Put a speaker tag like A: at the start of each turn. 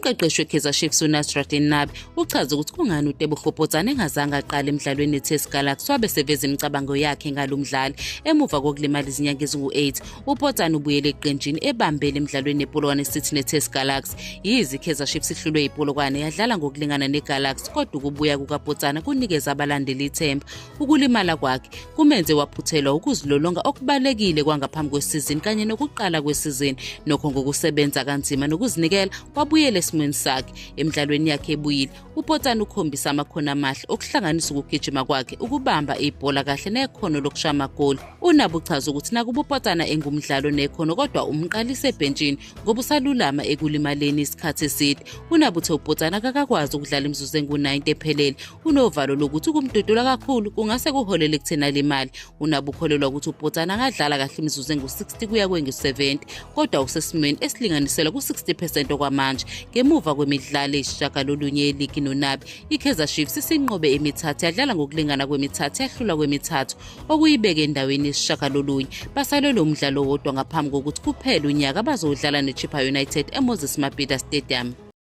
A: Umqeqeshi weKaizer Chiefs uNasreddine Nabi uchaze ukuthi kungani uTebogo Potsane engazange aqale emdlalweni neTS Galaxy wabe seveza imicabango yakhe ngalo mdlali emuva kokulimala izinyanga ezingu-8. UPotsane ubuyele eqenjini ebambele emdlalweni nePolokwane City neTS Galaxy. Yize iKaizer Chiefs ihlulwe yiPolokwane yadlala ngokulingana neGalaxy kodwa ukubuya kukaPotsane kunikeza abalandeli ithemba. Ukulimala kwakhe kumenze waphuthelwa ukuzilolonga okubalulekile kwangaphambi kwesizini kanye nokuqala kwesizini. Nokho ngokusebenza kanzima nokuzinikela wabuyela esimweni sakhe. Emidlalweni yakhe ebuyile, uPotsane ukhombisa amakhono amahle okuhlanganisa ukugijima kwakhe, ukubamba ibhola kahle nekhono lokushaya amagoli. UNabi uchaza ukuthi nakuba uPotsane engumdlali onekhono kodwa umqalise ebhentshini ngoba usalulama ekulimaleni isikhathi eside. UNabi uthe uPotsane akakakwazi ukudlala imizuzu engu-90 ephelele. Unovalo lokuthi ukumdudula kakhulu kungase kuholele ekutheni alimale. UNabi ukholelwa ukuthi uPotsane angadlala kahle imizuzu engu-60 kuya kwengu-70 kodwa usesimweni esilinganiselwa ku-60 percent okwamanje. Ngemuva kwemidlalo eyisishiyagalolunye yeligi noNabi, iKaizer Chiefs isinqobe emithathu yadlala ngokulingana kwemithathu yahlulwa kwemithathu okuyibeke endaweni yesishiyagalolunye. Basalelwe umdlalo owodwa ngaphambi kokuthi kuphele unyaka bazowudlala neChippa United eMoses Mabhida Stadium.